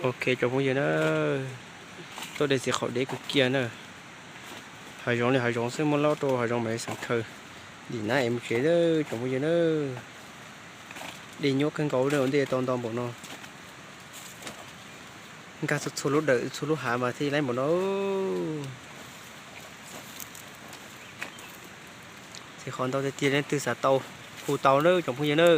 Ok tsoom phooj ywg na, tuaj de txiv qaub deb kawg kiag na. Hav zoov li hav zoov xwb, muaj lab rau hav zoov mam li xeem khaws dim nab es mus tsev tsoom phooj ywg na. Dej nyuaj kawg nkaus li, ua ntej tau nto npaum no. Nkag txhua txhua lub dawm txhua lub hav mas thiaj li npaum no. Txiv qaub ntau tiag tiag, leej twg xav tau hu tau na tsoom phooj ywg na.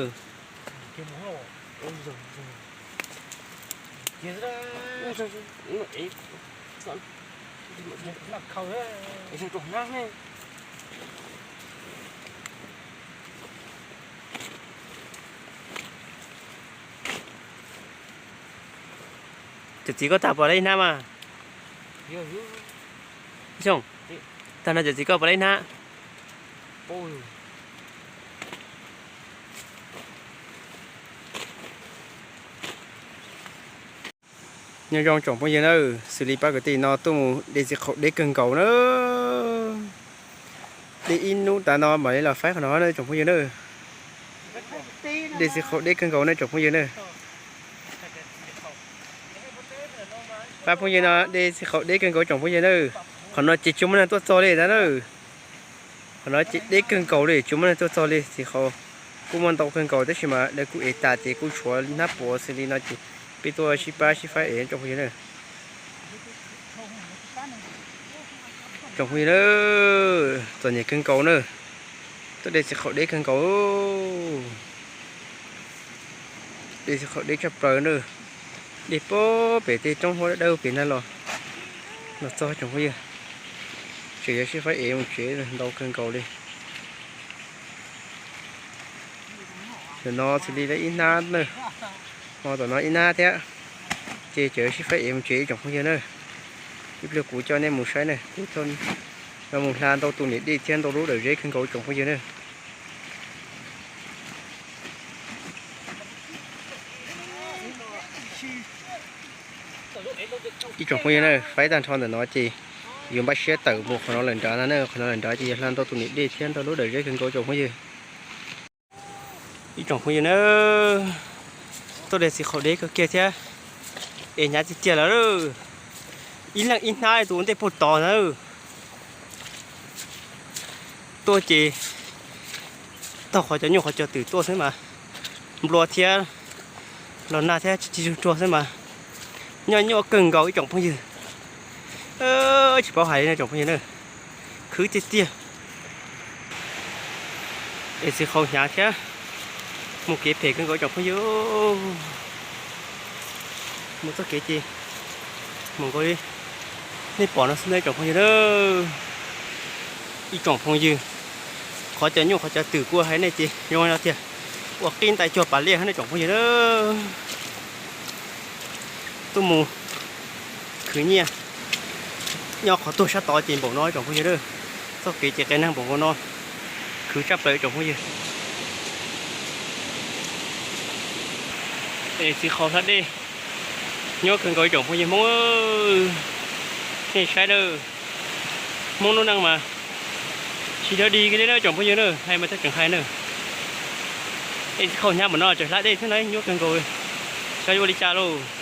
Cov txiv koj tag pom lawv ib hnab mas? Xyoo, tag no cov txiv koj pom lawv ib hnab? Nyob zoo tsoom phooj ywg na, xws li pab kwv tij no tuaj mus de txiv qaub deb kawg nkaus na. De ib hnub tas no mam li los faib qhov no na tsoom phooj ywg na. De txiv qaub deb kawg nkaus na tsoom phooj ywg na. Pab phooj ywg no de txiv qaub deb kawg nkaus tsoom phooj ywg na. Qhov no ces tsis muaj neeg tuaj txog li ntag na. Qhov no ces deb kawg nkaus li, tsis muaj neeg tuaj txog li. Txiv qaub kuj muaj ntau kawg nkaus tab sis mas lawv kuj ev tas ces kuj tshuav hnab puav xws li no ces peb tuaj sib pab sib faib ev tsoom phooj ywg na. Tsoom phooj ywg na, txom nyem kawg nkaus na. Tuaj de txiv qaub deb kawg nkaus. De txiv qaub deb tshaj plaws na. De puag pem tej roob huab dawb dawb pem na los, los txog tsoom phooj ywg. Tseem yuav sib faib ev mus tsev ntau kawg nkaus li. Tam no xws li lawv ib hnab na, ho tom no ib hnab thiab. Ces tseem yuav sib faib ev mus tsev tsoom phooj ywg na. Ib pliag kuv coj nej mus saib na, kuv coj nej mus hla ntau tus niam dej thiab ntau lub dawm zeb kawg nkaus tsoom phooj ywg na. Ib tsoom phooj ywg na, faib tag nrho ntawm no ces yuav npaj siab tawm mus qhov no lawm nrad no na, qhov no lawm nrad ces yuav hla ntau tus niam dej thiab ntau lub dawm zeb kawg nkaus tsoom phooj ywg. Ib tsoom phooj ywg na, tuaj de txiv qaub deb kawg kiag thiab, es hnyav tiag tiag lawm. Ib leeg ib hnab tus ua ntej puag tod na. Tuaj ces taug qhov cov nyuj qhov cov twm tuaj xwb mas, nplua thiab los nag thiab tsis tsis zug ruag xwb mas, nyuaj nyuaj kawg nkaus ib tsoom phooj ywg. Tsis paub hais li no tsoom phooj ywg na, khwv tiag tiag. Es txiv qaub hnyav thiab, mus kev phem kawg nkaus tsoom phooj ywg. Mus txoj kev ces mus nkaus li nej pom no xwb na tsoom phooj ywg na. Ib tsoom phooj ywg, qhov cov nyuj qhov cov twm kuv hais nej ces zoo li no tiag, ua qib ntais cuag pas liaj nej tsoom phooj ywg na. Tuaj mus khwv nyiaj nyob qhov tuag sab tod ces npaum no tsoom phooj ywg na. Txoj kev ces qias neeg npaum nkaus no, khwv tshaj plaws tsoom phooj ywg. Es txiv qaub hlab dej nyob kawg nkaus tsoom phooj ywg Hmoob. Nej saib na, Hmoob lub neej mas tsis dog dig kiag li na tsoom phooj ywg na, hais mas tseem hais na. Es txiv qaub hnyav npaum no tseem hlab dej thiab na, nyob kawg nkaus, xyov yuav ua li cas lauj.